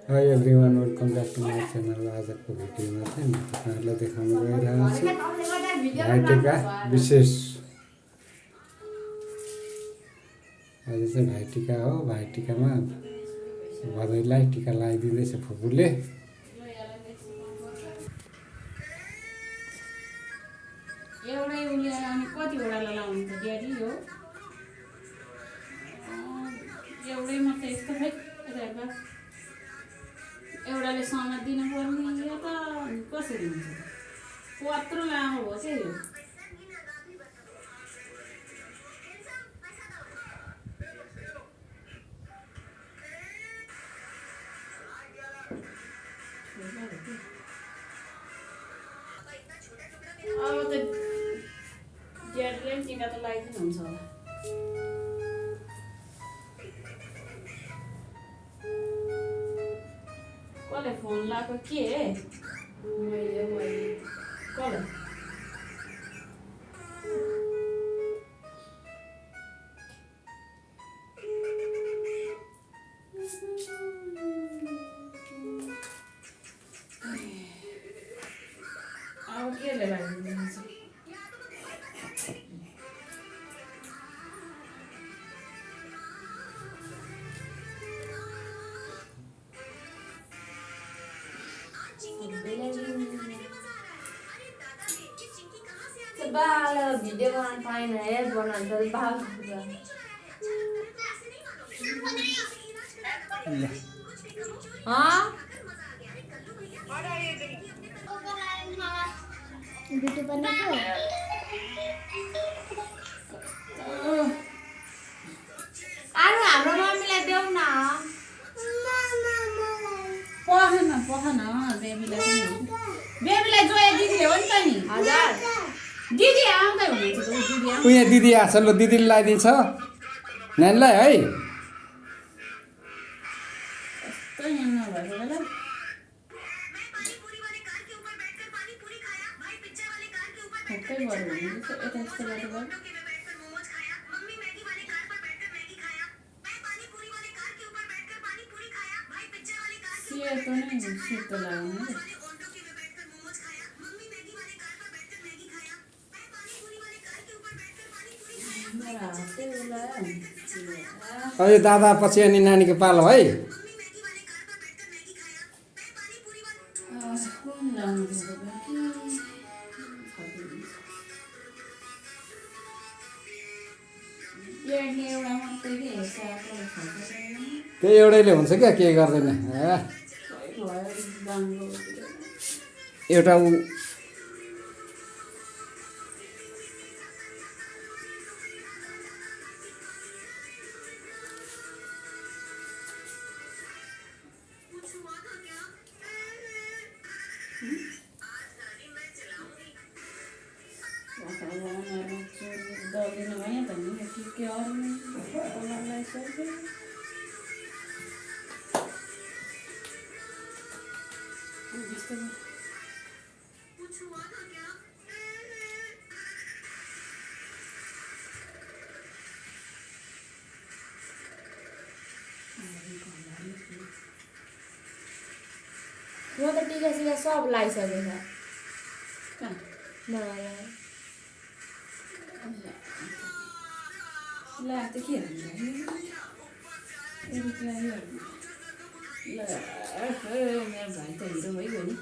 High everyone welcome back to my channel. आजको भिडियोमा चाहिँ म तपाईँहरूलाई देखाउन गइरहेको छु भाइटिका विशेष। आज चाहिँ भाइटिका हो। भाइटिकामा भदैलाई टिका लगाइदिँदैछ फुपूले। एउटै उसले अनि कतिवटा लगाउनु त ड्याडी हो एउटै मात्रै यस्तो खै हेर्दा एउटाले समात दिनु पर्ने यो त कसरी हुन्छ कत्रो लामो भयो क्या यो अब त ड्याडीले पनि टिका त लगाइदिनु हुन्छ होला कसले फोन लगाएको के मैले कसले अब केले लगाइदिनु हुन्छ बाल भिडियो बनाउन पाएन है बनाउन त बाल भिडियो बनाएको अरू हाम्रो मम्मीलाई देऊ न पखन बेबीलाई जोया दिदीले हो नि त नि हजुर दिदी आउँदै हुनुहुन्छ त दिदी आउँछ उयो दिदी आएको छ। ल दिदीले लगाइदिन्छ नानीलाई है। कस्तो यहाँ नभएको बेला ठक्कै गऱ्यो भने यता यस्तो गरेर गयो सेतो नै सेतो लगाउनु अहिले दादा पछि अनि नानीको पालो है। त्यही एउटैले हुन्छ क्या, केही गर्दैन। एउटा दलिनु भयो त नि के अरू म त टिका सिका सब लगाइसकेको छ मलाई ला त के मेरो भाइ त हिरो भइगयो नि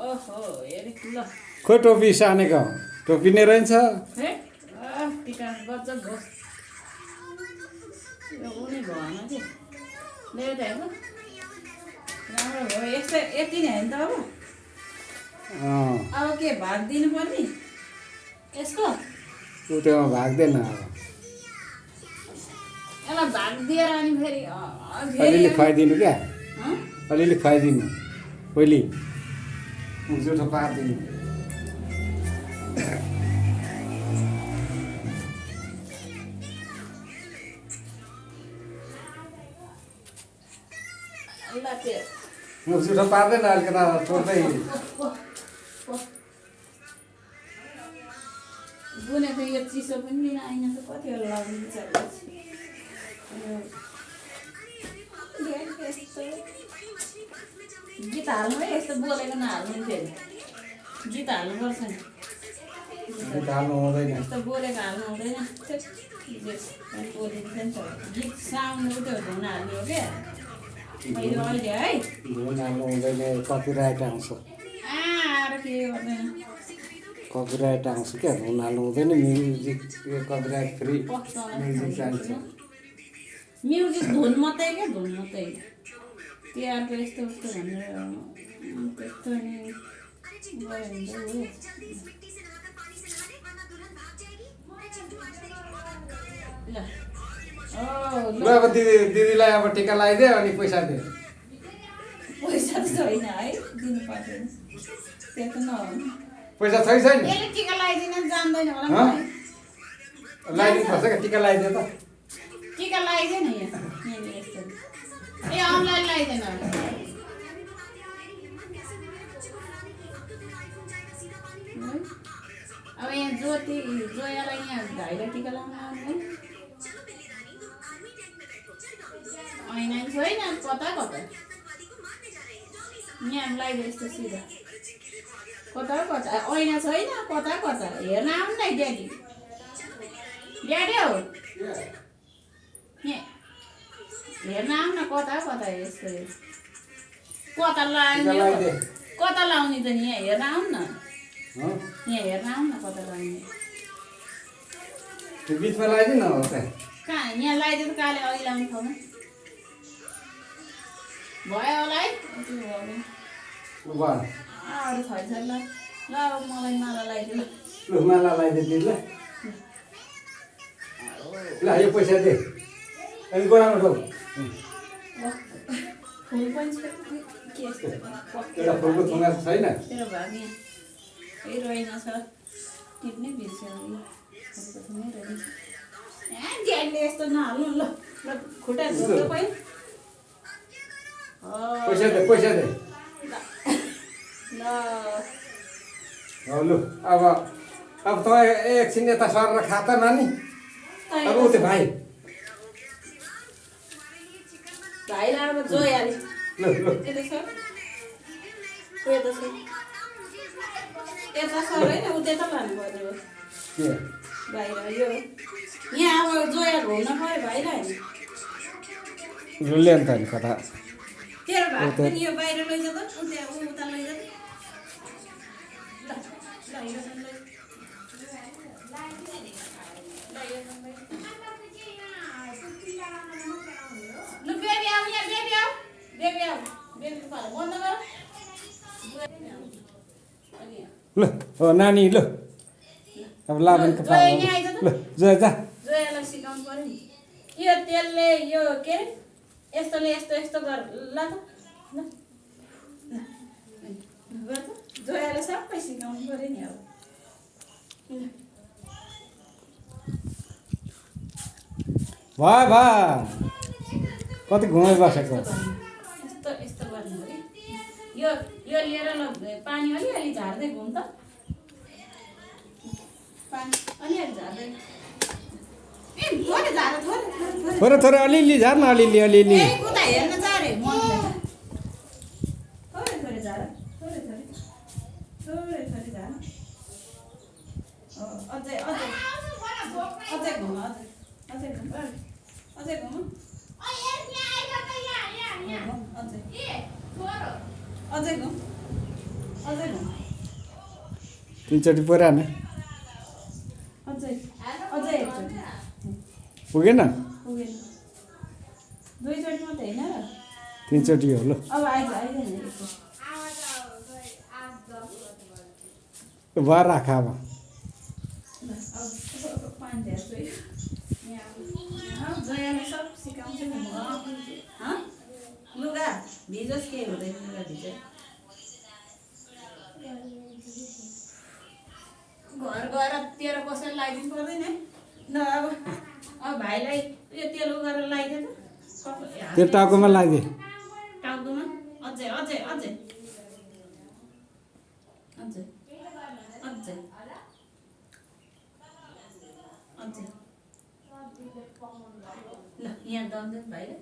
ओहो हेरे ल खोइ टोपी सानेको टोपी नै रहन्छ। हे टिका गजब भयो यो उनी भएन कि ल्याएर त हेर्नु राम्रो भयो यस्तो यति नै होइन त अब के भाग दिनु पर्ने यसको ऊ त्योमा भाग्दैन। अब यसलाई भाग दिएर अनि फेरि अलिअलि खुवाइदिनु क्या, अलिअलि खुवाइदिनु पहिले जुठो पारिदिनु। जुठो पार्दैन अलिकता छोड्दै बुनेको यो चिसो पनि लिन आइन त कति बेला लाउने बिचारा यस्तो गीत हाल्नु है यस्तो बोलेको नहाल्नु नि फेरि गीत हाल्नुपर्छ नि गीत हाल्नु हुँदैन यस्तो बोलेको हाल्नु हुँदैन गीत साउन्ड उठ्यो धुन हाल्ने हो क्या अहिले अहिले है धुन हाल्नु हुँदैन कपिराइट आउँछ आएर के गर्दैन कपिराइट आउँछ क्या धुन हाल्नु हुँदैन म्युजिक यो कपिराइट फ्री म्युजिक चाहिन्छ म्युजिक धुन मात्रै क्या धुन मात्रै तिहारको यस्तो उस्तो भनेर त्यस्तो नि गयो भने त हो ल ल अब दिदीलाई अब टिका लगाइदियो अनि पैसा दे पैसा त छैन है दिनु पर्दैन त्यो त नहुनु पैसा छैन नि यसले टिका लगाइदिन जान्दैन होला मलाई लगाइदिनु पर्छ क्या टिका लगाइदियो त टिका लगाइदिएन यहाँनिर यस्तो ए अनलाइन लगाइदिएन होला अब यहाँ ज्योति जोयालाई यहाँ भाइलाई टिका लगाउनु आउनु है ऐना छैन कता कता यहाँ लगाइदियो यस्तो सिधा कता कता ऐना छैन कता कता हेर्न आउनु न ड्याडी ड्याडी हौ यहाँ हेर्न आउनु न कता कता यस्तो कता लाउने कता लाउने त नि यहाँ हेर्न आउनु न यहाँ हेर्न आउनु न कता लाउने त्यो बिचमा लगाइदिनु न हो त कहाँ यहाँ लगाइदियो त काले अघि लाउने ठाउँमा भयो होला है भयो अरू छैन ल ल अब मलाई माला लगाइदियो ल माला लगाइदियो ल ल यो पैसा दे अनि गोरामा ठोक फुल पनि छ के यस्तो एउटा फुलको थुङ्गा छैन तेरो भागी यही रहेन छ टिप्नै बिर्स्यो फुलको थुङ्गै रहेछ ड्याडले यस्तो नहाल्नु ल ल खुट्टा धोक्यो पऱ्यो पैसा दे पैसा दे ल लु अब तपाईँ एकछिन यता सरेर खाता नानी अब उ त्यो भाइ भाइलाई अब जोइहाले ल ल यता सर यता सर यता सर होइन उ त्यता लानु पर्ने के भाइलाई यो यहाँ अब जोया घुम्न पऱ्यो भाइलाई ल्याउनु त नि कता तेरो भाग पनि यो बाहिर लैजा त उ त्यहाँ उता लैजा ल बेबी आऊ यहाँ बेबी आऊ बेबी आऊ बेबी पाला बन्द गर ल हो नानी ल अब लाभनको पालो ल जा जा जोयालाई सिकाउनु पर्यो नि यो तेलले यो के अरे यस्तोले यस्तो यस्तो गर ल त ल गर त जोयालाई सबै सिकाउनु पर्यो नि अब भयो भयो कति घुमाइ बसेको यस्तो यस्तो गर्नु पर्यो यो यो लिएर ल पानी अलिअलि झार्दै घुम त पानी अलिअलि झार्दै ए थोरै झार थोरै थोरै थोरै अलिअलि झार्न अलिअलि अलिअलि ए उता हेर्न जा रे मन थोरै थोरै झार थोरै थोरै थोरै थोरै झार अझै अझै अझै घुम अझै अझै घुम अझै घुम अझै घुम अझै घुम तिनचोटि पऱ्यो न अझै अझै एकचोटि पुगेन पुगेन दुईचोटि मात्रै होइन र तिनचोटि हो ल अब आइदैन भयो राख अब पानी धेरै जोयाले सब सिकाउँछ नि लुगा भिजोस् के हुँदैन लुगा भिजो घर गएर तेरो कसैले लगाइदिनु पर्दैन न अब भाइलाई यो तेल गरेर लगाइदियो त त्यो टाउकोमा लाग्यो टाउकोमा अझै अझै अझै अझै अझै अझै ल यहाँ दम्दै भाइले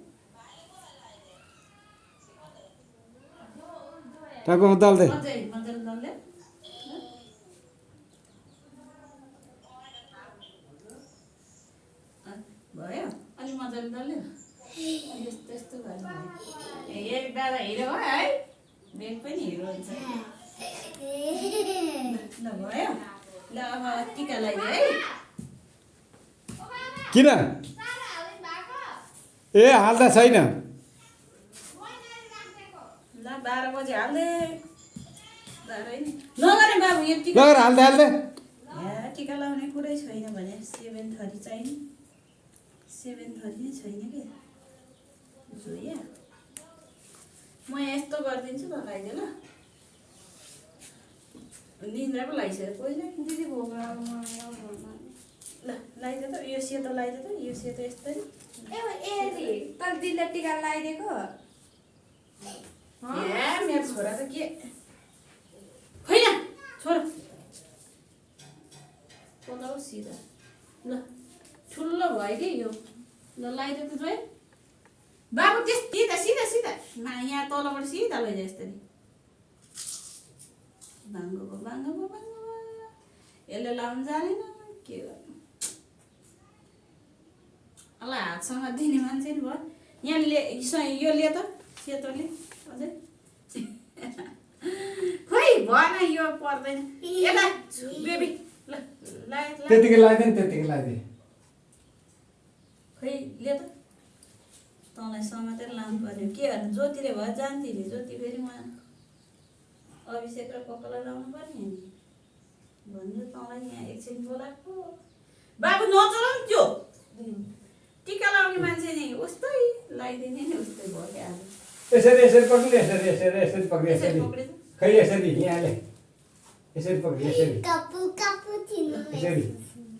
टाउकोमा दल्दै अझै मजाले दम्ले भयो अलि मजाले दल्यो यस्तो यस्तो गर्नु एक दादा हिरो भयो है बेग पनि हिरो हुन्छ ल भयो ल अब टिका लगाइदियो है किन ए हाल्दा छैन ल 12 बजे हाल्दे 12 नि नगरे बाबु यो टिका लगेर हाल्दै हाल्दै ए टिका लाउने कुरै छैन भने 7:30 चाहिने 7:30 नै छैन के जोया म यस्तो गरिदिन्छु ल लगाइदियो ल निन्द्रा पो लागिसक्यो पहिला दिदी भोग्रा ल लगाइदियो त यो सेतो लगाइदियो त यो सेतो यस्तै ए तल दिदीले टिका लगाइदिएको ए मेरो छोरा त के होइन छोरा पलाउ सिधा ल ठुलो भयो कि यो ल लगाइदियो त जोइ बाबु त्यस सिधा सिधा सिधा यहाँ तलबाट सिधा लैजाऊ यसरी बाङ्गो बाङ्गो यसले लाउनु जानेन के गर्नु ल हातसँग दिने मान्छे नि भयो यहाँ यो ले त सेतोले अझै खोइ भएन यो पर्दैन यता बेबी ल त्यतिकै लगाइदियो नि त्यतिकै लगाइदियो खोइ ले त तँलाई समातेर लानु पर्यो के गर्नु ज्योतिले भयो जान्थे नि ज्योति फेरि म अभिषेक र कपाललाई लाउनु पर्ने नि भन्नु तँलाई यहाँ एकछिन बोलाएको बाबु नचलाउ त्यो टिका लाउने मान्छे नि उस्तै लगाइदिने नि उस्तै भयो क्या आज यसरी यसरी पक्रिनु यसरी यसरी यसरी पक्रि यसरी पक्रिनु खै यसरी यहाँले यसरी पक्रि यसरी यसरी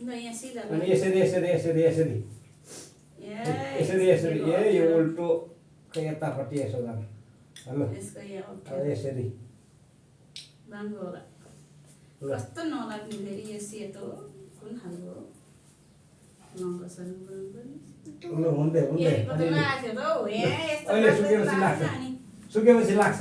ल यहाँ सिधा अनि यसरी यसरी यसरी यसरी यसरी यसरी ए यो उल्टो खै यतापट्टि यसो जानु हेलो यसको यहाँ अब यसरी बाङ्गो होला कस्तो नलाग्ने फेरि यो सेतो कुन खालको हो लङ्गसन लु हुँदै हुँदै अहिले सुकेपछि लाग्छ सुकेपछि लाग्छ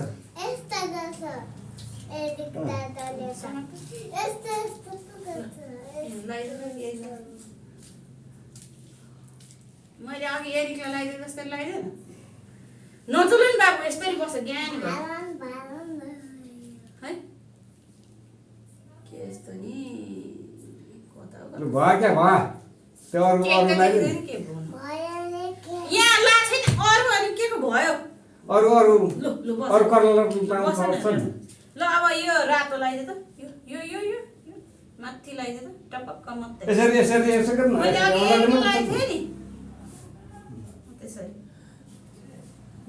मैले अघि एरिकलाई लगाइदिएँ जस्तै लगाइदिएन नचुल्नु नि बाबु यस्तरी बस्छ ज्ञानी भयो है के यस्तो नि कता लु भयो क्या भयो त्यो अरू अरू लगाइदियो नि के भन्नु यहाँ लाग्छ नि अरू अनि के को भयो अरू अरू लु लु बस अरू कलर बस पाउँछ नि ल अब यो रातो लगाइदियो त यो यो यो यो माथि लगाइदियो त टपक्क मात्रै यसरी यसरी यसो गर्नु मैले अघि एरिकल लगाएको थिएँ नि त्यसरी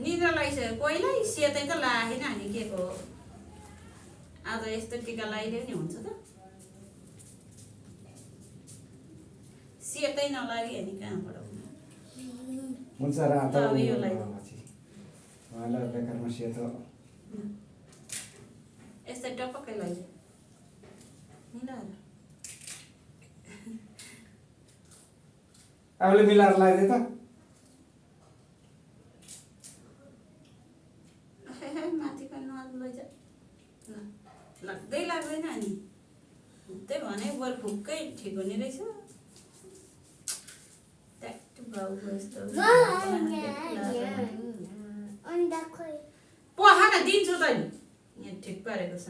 निद्रा लगाइसक्यो पहिल्यै सेतै त लागेन हामी के को आज यस्तो टिका लगाइदियो नि हुन्छ त सेतै नलाग्यो नि कहाँबाट हुन्छ रातो अब यो लगाइदियो उहाँलाई बेकारमा सेतो यस्तै टपक्कै लगाइदियो मिलाएर आफूले मिलाएर लगाइदियो त माथिको नल लैजा लाग्दै लाग्दैन नि त्यही भने बरु फुक्कै ठिक हुने रहेछ ट्याक्टु भाउको यस्तो पखान दिन्छु त नि यहाँ ठिक पारेको छ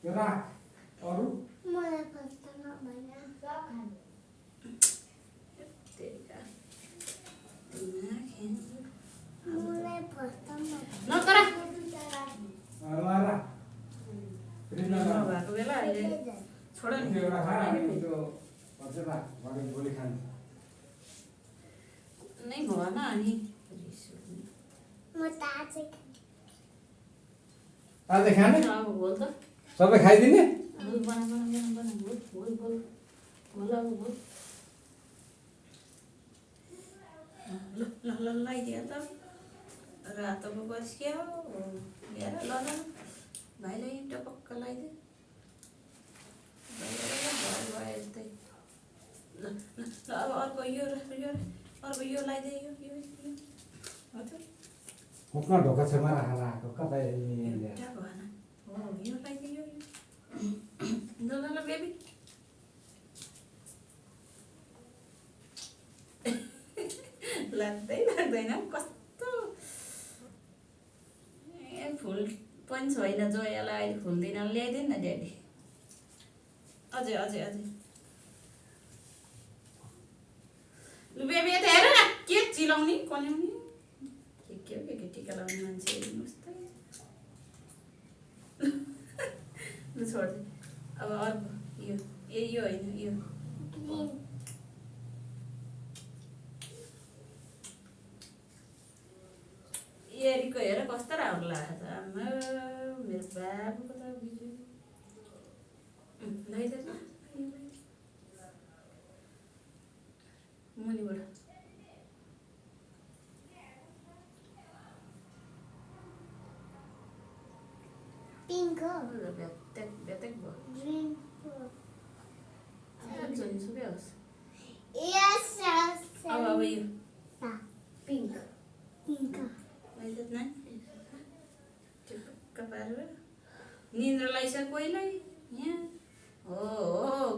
यो राख अरू नतर अरू आएर नभएको बेला अहिले छोड नि एउटा खा त्यो भन्छ त भरे भोलि खानु नै भएन अनि आज खाने अब भोल त सबै खाइदिने भोल बना बना बना बना भोल भोल भोल भोल अब भोल ल ल ल लगाइदियो त रातोको बस्क्यो ल्याएर ल ल भाइलाई टपक्क लगाइदियो भयो यस्तै ल अब अर्को यो अर्को यो लगाइदे यो हुक्न ढोका छेउमा राखेर आएको कतै एउटा भएन हो यो लगाइदे यो ल बेबी लाग्दैन कस्तो फुल पनि छैन जोयालाई अहिले फुल दिन ल्याइदिनु न ड्याडी अझै लु बेबी यता हेर न के चिलाउने कन्याउने के टिका लाउने मान्छे हेर्नुहोस् त लु छोड्दै अब अर्को यो होइन यो एरीको हेर कस्तो राम्रो लाग्छ त आमा मेरो बाबुको त लगाइदिएर मुनिबाट पिङ्क भ्यात्याक भयो ग्रीन सुकै होस् यस अब यो पिङ्क लगाइदिएर न टिक्क पारेर निन्द्रा लगाइसक्यो कोहीलाई यहाँ हो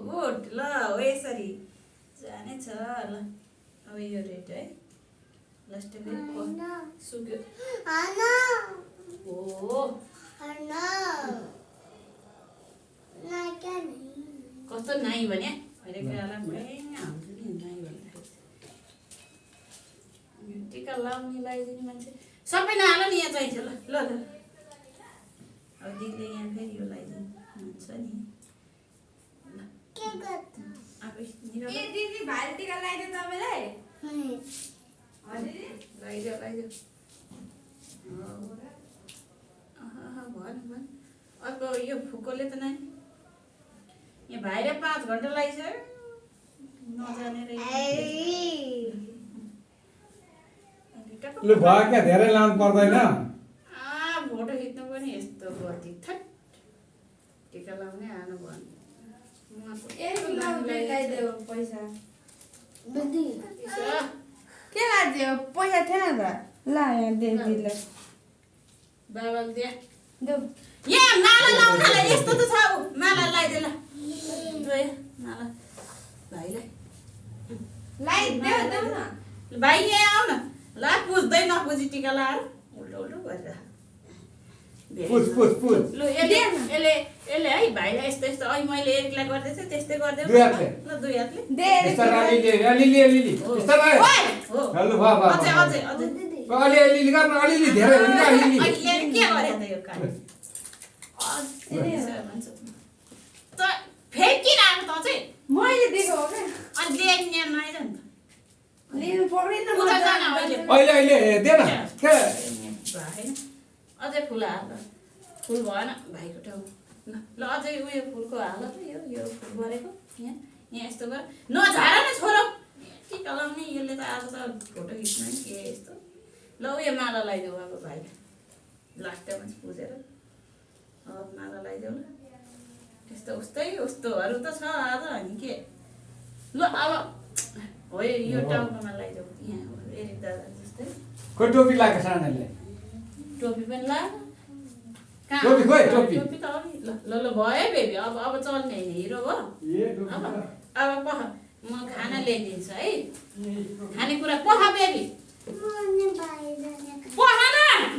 गुड ल हो यसरी जाने छ ल अब यो रेड है लास्ट फेरि सुक्यो हो कस्तो नाइ भने अहिले बेला हाल्छु नि नाइ भन्दाखेरि टिका लाउने लगाइदिने मान्छे सबै नहाल नि यहाँ चाहिन्छ ल अब दिदीले यहाँ फेरि यो लगाइदिनु हुन्छ नि दिदी भाइ टिका लगाइदियो तपाईँलाई लगाइदियो भन अर्को यो फुकोले त नानी यहाँ भाइले 5 घन्टा लगाइसक्यो नजानेर लु भयो क्या धेरै लाउनु पर्दैन फोटो खिच्नु पनि यस्तो गति थट टिका लाउने आनु भन्नु पैसा इसो, के लाग्यो पैसा थिएन त ल यहाँ दे दिदीलाई बाबाले दिए देऊ यहाँ माला लाउनलाई यस्तो त छ उ माला लगाइदे ल जोया माला भाइलाई देऊ न भाइ यहाँ आऊ न ल पुज्दै नपुजी टिका लाएर उल्टो गरेर पुज लु यसले है भाइलाई यस्तो अहिले मैले एकलाई गर्दैछु त्यस्तै गरिदेऊ दुई हातले ल दुई हातले दे यस्ता अलिअलि हो। यस्ता भयो हो हेलो भयो अझै अलिअलि गर्न अलिअलि धेरै हुन्छ अलिअलि अहिले के गरे त यो काम त फेरि किन आएको त चाहिँ मैले दिएको हो क्या अनि ल्याइने नआइज नि लिनु पर्दैन उता जान अहिले अहिले दे न के होइन अझै फुल हाल फुल भएन भाइको ठाउँ ल अझै उयो फुलको हाल त यो फुल गरेको यहाँ यस्तो गर नझार न छोरो टिका लाउने यसले त आज त फोटो खिच्नु नि के यस्तो ल उयो माला लगाइदेऊ अब भाइलाई लास्टमा पुजेर अब माला लगाइदेऊ ल त्यस्तो उस्तोहरू त छ आज अनि के ल अब हो यो टाउकोमा लगाइदेऊ यहाँ एरिक दादा जस्तै खोइ टोपी लाग्यो सानाले टोपी पनि ला टोपी खोइ टोपी टोपी त अघि ल भयो बेबी अब चल्ने होइन हिरो हो अब पख म खाना ल्याइदिन्छु है खानेकुरा पख बेबी पख न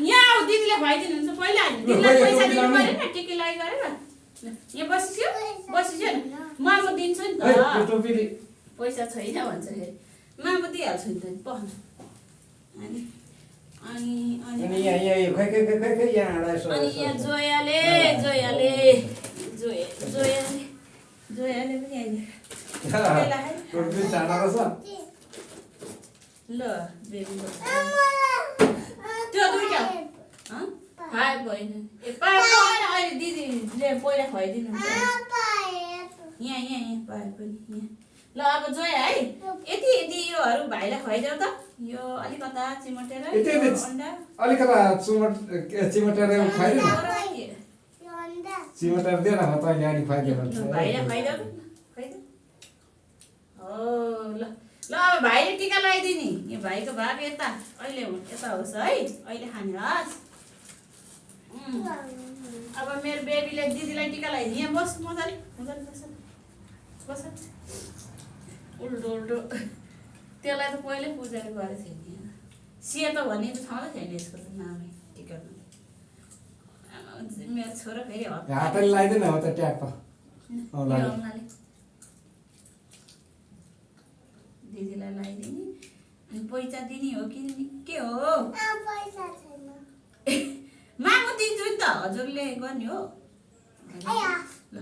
यहाँ आऊ दिदीले खुवाइदिनुहुन्छ पहिला दिदीलाई पैसा दिनु पऱ्यो नि टिकी लगाइ गरेर यहाँ बसिस्यो नि म दिन्छु नि त टोपीले पैसा छैन भन्छ फेरि म दिइहाल्छु नि त पख न अनि यहाँ खै यहाँ अनि यहाँ जोयाले पनि आइदियो टोपी चाँडा रहेछ ल बेबीको त्यो दुईटा खाए भएन अहिले दिदीले पहिला खुवाइदिनुहुन्छ यहाँ पाए पनि यहाँ ल अब जोया है यति योहरू भाइलाई खुवाइदेऊ त यो अलिकता चिमटेर अन्डा अलिकता चिमटेर खुवाइदिनु चिमटेर दिएर तैँले अलि खुवाइदियो भने भाइलाई खुवाइदेऊ खुवाइदेऊ हो ल अब भाइले टिका लगाइदिने यो भाइको भाग यता अहिले यता होस् है अहिले खाने हस् अब मेरो बेबीले दिदीलाई टिका लगाइदिने यहाँ बस मजाले मजाले बस उल्टो उल्टो त्यसलाई त पहिल्यै पूजा गरेको थियो नि सेतो भन्ने त छँदै छैन यसको त नामै टिकामा मेरो छोरा फेरि हातले लगाइदिएन हो त ट्याप दिदीलाई लगाइदिने अनि पैसा दिने हो कि के हो मामु दिन्छु नि त हजुरले गर्ने हो ल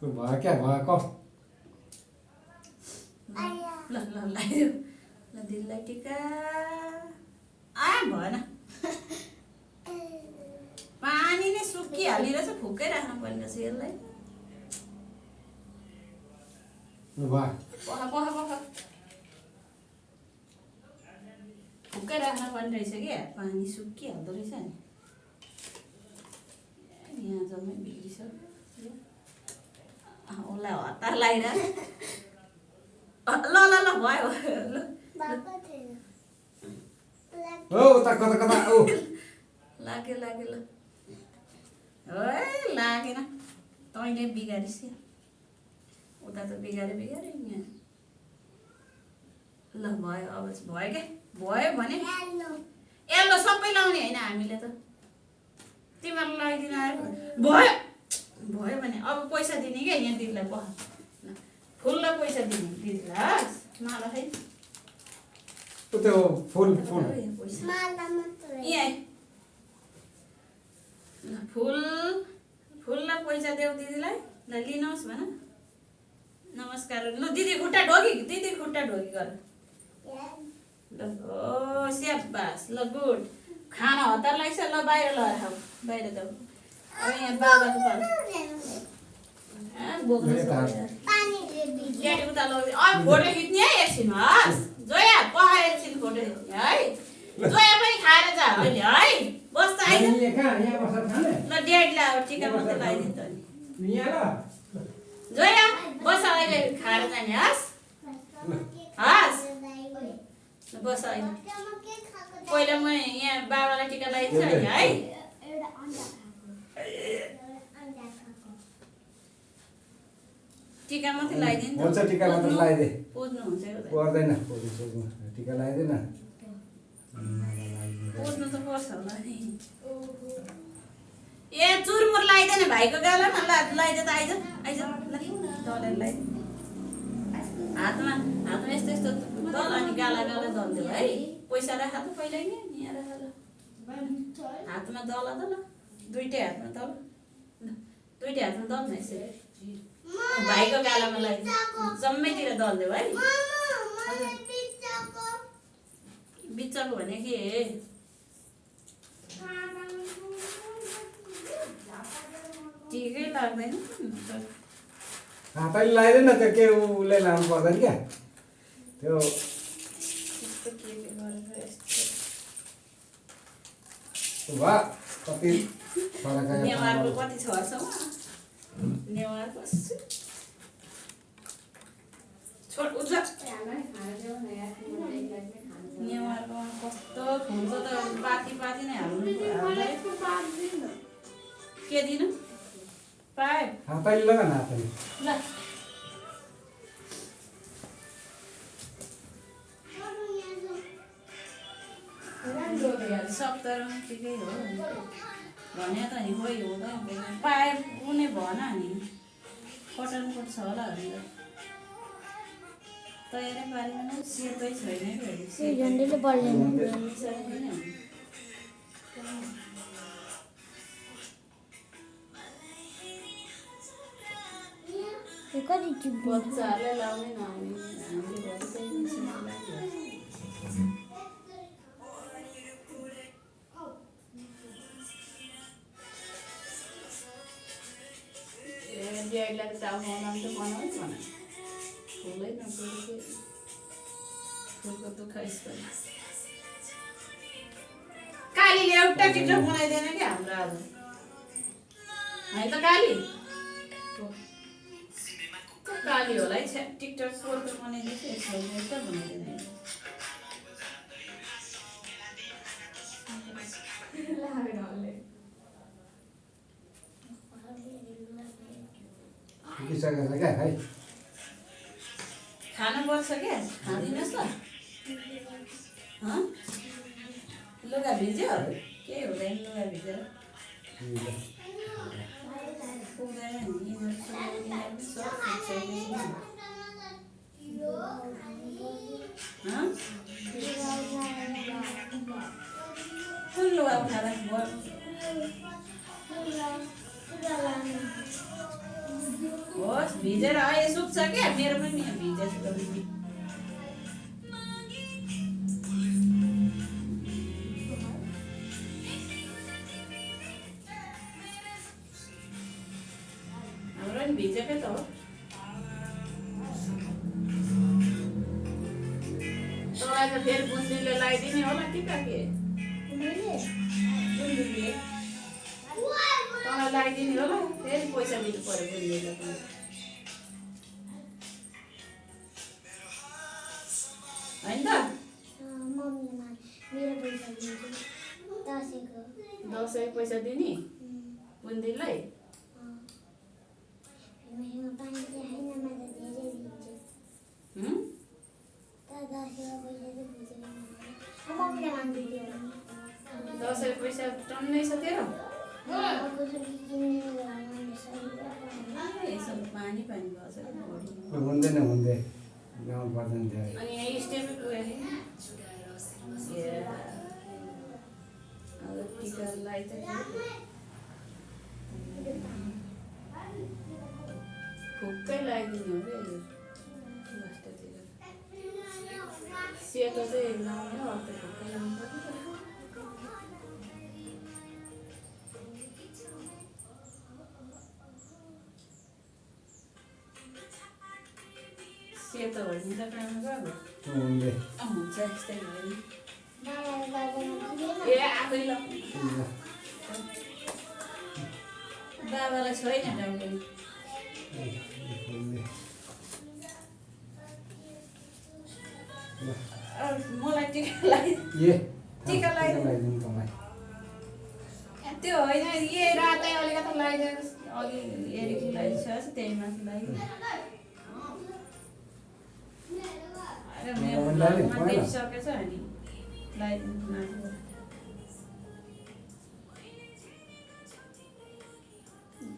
भयो क्या भयो कस ल ल लगाइदियो ल दिदीलाई टिका भएन पानी नै सुकिहाल्ने रहेछ फुक्कै राख्नु पर्ने रहेछ यसलाई वाह पख पख पख फुक्कै राख्नु पर्ने रहेछ क्या पानी सुकिहाल्दो रहेछ नि यहाँ जम्मै बिग्रिसक्यो उसलाई हतार लगाइरह ल ल ल भयो ल ओ उता कता कता ओ लाग्यो लाग्यो ल है लागेन तैँले बिगारिस् उता त बिगाऱ्यो यहाँ ल भयो अब भयो क्या भयो भने यल्लो सबै लाउने होइन हामीले त तिमीहरू लगाइदिनु आएको भयो भयो भने अब पैसा दिने क्या यहाँ दिदीलाई पख फुल र पैसा दिने दिदीलाई हस् माला खै त्यो फुल फुल यहाँ ल फुल फुल र पैसा देऊ दिदीलाई ल लिनुहोस् भन नमस्कार ल दिदी खुट्टा ढोकी गर ल ओ स्याबास ल गुड खाना हतार लाग्छ ल बाहिर लगाएर खाऊ बाहिर जाऊ अब यहाँ बाबाको पालो बोक्नु ड्याडी उता लग्यो अब फोटो खिच्ने है एकछिन हस् जोया पख एकछिन फोटो खिच्ने है जोया पनि खाएर जा अहिले है बस त आइज ल ड्याडीलाई अब टिका मात्रै लगाइदिन्छ नि जोया बस अहिले खाएर जाने हस् बस अहिले पहिला म यहाँ बाबालाई टिका लगाइदिन्छु अहिले है टिका मात्रै लगाइदिनु हुन्छ टिका मात्र लगाइदे पुज्नुहुन्छ पर्दैन सोध्नु टिका लगाइदिएन पुज्नु त पर्छ होला नि ए चुरमुर लगाइदिएन भाइको गालामा लगाइदे त आइज दलेर लगाइदे हातमा यस्तो यस्तो दल अनि गाला दलिदियो है पैसा राख त पहिल्यै नै यहाँ राख ल हातमा दल दुइटै हातमा दल दुइटै हातमा दल न यसरी भाइको गालामा लगाइदियो जम्मैतिर दलिदियो है बिचको भने के ठिकै लाग्दैन हातले लगाइदिएन त्यो के उसले लानु पर्दैन क्या त्यो वाह कति फरक आयो नेवारको कति छ वर्षमा नेवारको छोड उठ नेवारको कस्तो फुलको त पाती नै हाल्नु के दिनु पाए हातले लगा न हातले ल सक्तर ठिकै हो भने त नि खोइ हुँदैन पाए उनी भन नि कटनको छ होला भनेर तयारै पारेन सेतै छैन बच्चाहरूलाई लाउने नआउने हामीले ड्याडीलाई त बनाउनु त बनाऊ भन फुलै नपुगेको फुलको दुःख यसको कालीले एउटा टिकटक बनाइदिएन कि हाम्रो आज है त काली काली होला है टिकटक पोर्टल बनाइदिएको यसो त बनाइदिँदैन पुगिसकेको छ क्या है खानुपर्छ क्या खाँदिनस् त हँ लुगा भिज्यो केही हुँदैन लुगा भिजेर पुग्दैन नि यिनीहरू सब कुन लुगा उठाएर होस् भिजेर अहिले सुक्छ क्या मेरो पनि यहाँ भिजेछ हाम्रो नि भिजेकै त हो तँलाई त फेरि बुन्दिले लगाइदिने होला कि के बुन्दिले तँलाई लगाइदिने होला फेरि पैसा दिनु पर्यो बुन्दिले पनि होइन त दसैँ पैसा दिने बुन्दिलाई दसैँ पैसा टन्नै छ तेरो यसो पानी पानी भएको छ हुँदैन हुँदै गाउँ पर्दैन धेरै अनि यहाँ स्टेपै पुगेको अब टिका लगाइदियो फुक्कै लगाइदिने हो क्या यो लास्टतिर सेतो चाहिँ लाउने हो अर्को फुक्कै लाउनु पर्छ सेतो भने त काम गर्नु हुँदै हुन्छ यस्तै भयो नि ए आफै ल बाबालाई छैन टाउको मलाई टिका टिका लगाइदिनु त्यो होइन ए रातै अलिकति लगाइदिएको अघि हेरेको लगाइसकेको छ त्यही माथि लगाइदिनु देखिसकेछ अनि लगाइदिनु माथि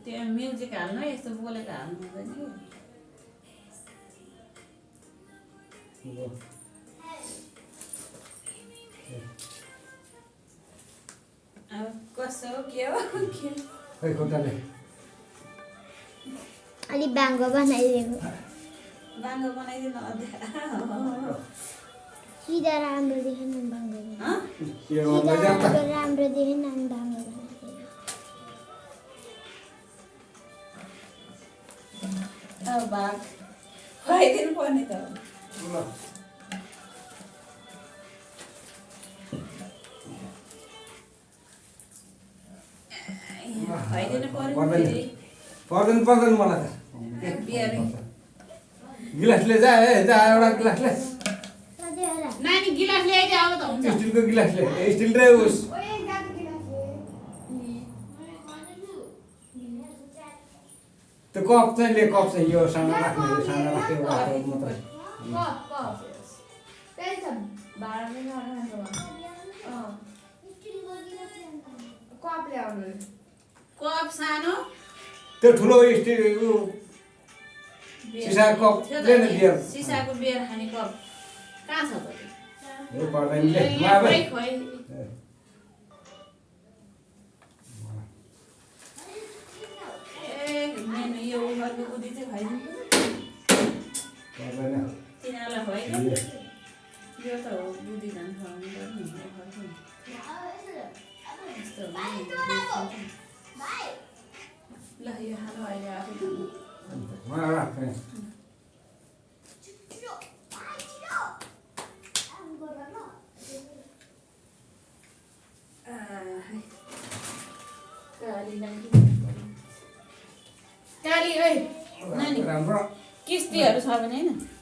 त्यो म्युजिक हाल्नु यस्तो बोलेको हाल्नु हुँदैन अब कसो हो के हो खै खुट्टाले अलि बाङ्गो बनाइदिएको बाङ्गो बनाइदिनु सिधा राम्रो देखेन बाङ्गो राम्रो देखेन अनि बाङ्गो अब भाग खुवाइदिनु पर्ने त खुवाइदिनु पर्यो फेरि पर्दैन मलाई त गिलास ले जा एउटा गिलास ले नानी गिलास ल्याइदियो अब त हुन्छ स्टिलको गिलास ले स्टिल रे उस त्यो कप चाहिँ ले कप चाहिँ यो सानो राख्ने मात्र कप सानो त्यो ठुलो स्टिल सिसाको कप ले न बियर सिसाको बियर खाने कप कहाँ छ त यो पर्दैन ले यहाँकै खोइ मेनु यो उघरको बुद्धि चाहिँ खुवाइदिनु पर्दैन तिनीहरूलाई खुवाइदिनु यो त हो बुद्धि झन् खुवाउनु पर्ने यस्तो ल यो हालो अहिले आफै काली ओइ नानी राम्रो किस किस्तीहरू छ भने होइन